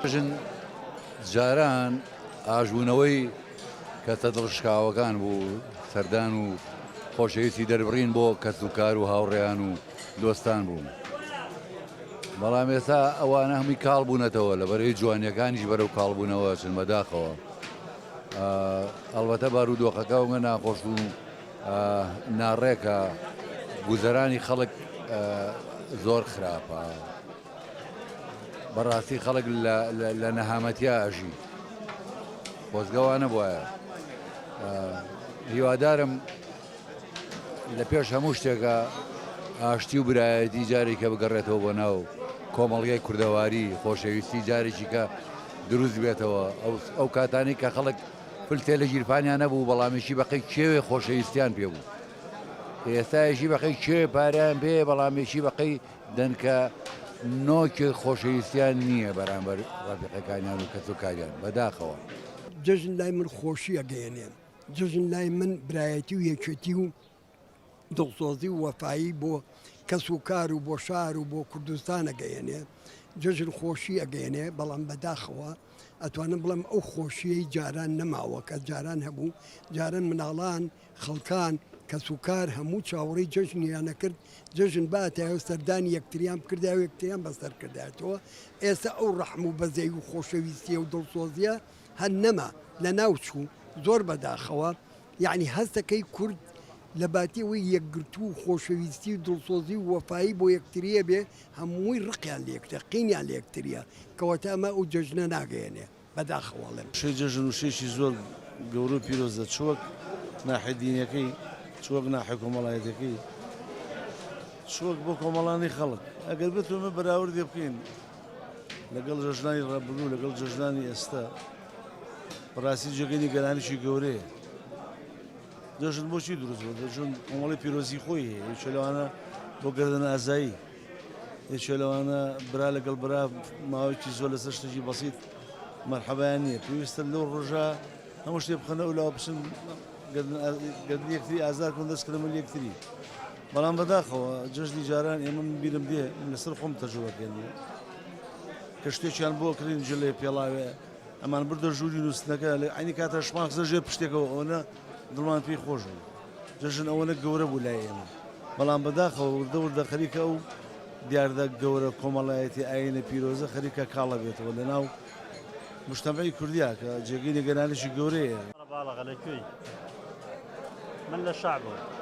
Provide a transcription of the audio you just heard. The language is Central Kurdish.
جەژن جاران ئاشبوونەوەی کەسە دڵشکاوەکان بوو، سەردان و خۆشەویستی دەربڕین بۆ کەسوکار و هاوڕێیان و دۆستان بوو. بەڵام ئێستا ئەوانە هەمووی کاڵ بوونەتەوە لەبەرەی جوانیەکانیش بەرەو کاڵبوونەوە چن بەداخەوە. ئەڵبەتە بارودۆخەکە ئەوەنگە ناخۆش و ناڕێکە گوزەرانی خەڵک زۆر خراپە. بەڕاستی خەڵک لە نەهامەتیا ئەژی خۆزگە وا نەبوایە هیوادارم لە پێش هەموو شتێکە ئاشتی و برایەتی جارێکە بگەڕێتەوە بۆ ناو کۆمەڵگای کوردەواری خۆشەویستی جارێکی کە دروست بێتەوە ئەو کاتانی کە خەڵک فلتێ لە گیرفانیان نەبوو بەڵامێکی بەقەی کێوێ خۆشەویستیان پێ بوو ئێستایشی بەقەی کێ پاریان پێ بەڵامێکی بەقەی دەنکە نۆکێک خۆشەویستیان نییە بەرامبەر ڕەفیقەکانیان و کەسوکاریان، بەداخەوە. جەژن لای من خۆشی ئەگەیەنێ، جەژن لای من برایەتی و یەکێتی و دڵسۆزی و وەفایی بۆ کەس و کار و بۆ شار و بۆ کوردستان ئەگەیەنێ، جەژن خۆشی ئەگەیەنێ، بەڵام بەداخەوە ئەتوانم بڵێم ئەو خۆشیەی جاران نەماوە کە جاران هەبوو، جاران مناڵان خەڵکان، کەسوکار هەموو چاوەڕێی جەژنیان ئەکرد، جەژن باتایە و سەردانی یەکتریان بکردایە و یەکتریان بەسەر کردایەتەوە، ئێستا ئەو ڕەحم و بەزەیی و خۆشەویستیە و دڵسۆزیە هەر نەما، لەناو چوو، زۆر بەداخەوە، یەعنی هەستەکەی کورد لە باتی ئەوەی یەکگرتوو و خۆشەویستی و دڵسۆزی و وەفایی بۆ یەکتریە بێ، هەمووی ڕقیان لە یەکترە، قینیان لە یەکتریە، کەواتە ئەمە ئەو جەژنە ناگەیەنێ. بەداخەوە ئەڵێم. وشەی جەژن وشەیەکی زۆر گەورە و پیرۆزە چ وەک ناحیە دینیەکەی چ وەک ناحیە کۆمەڵایەتیەکەی چ وەک بۆ کۆمەڵانی خەڵک ئەگەر بتوانین بەراوردێ بکەین لەگەڵ جەژنانی ڕابردوو لەگەڵ جەژنانی ئێستا بەڕاستی جێگەی نیگەرانیی گەورەیە جەژن بۆچی دروست بوو جەژن کۆمەڵی پیرۆزی خۆی هەیە یەکێ لەوانە بۆ گەردن ئازایی یەکێ لەوانە برا لەگەڵ برا ماوەیەکی زۆر لەسەر شتێکی بەسیت مەرحەبایان نییە پێویستە لەو ڕۆژە هەموو شتێ بخەنە ئەو لاوە بچن گردنی یەکتری ئازار کون دەست کردن مل یەکتری بەڵام بەداخەوە جەژنی جاران ئێمە من بیرم دێ من لەسەر خۆم تەجروبە کردیە کە شتێکیان بۆ کڕین جلێ پێڵاوێ ئەمان بردە ژووری نووستنەکە لە عینی کاتە شمان خستە ژێر پشتێکەوە ئەوەنە دڵمان پێی خۆش بوو جەژن ئەوەنە گەورە بوو لای ئێمە بەڵام بەداخەوە وردە وردە خەریکە ئەو دیاردە گەورە کۆمەڵایەتی ئاینە پیرۆزە خەریکە کاڵە بێتەوە لە ناو مجتەمعی کوردیا کە جێگەی نیگەرانیی گەورەیە. قەرەباڵەغە لە کوێی؟ من لە شەعبم.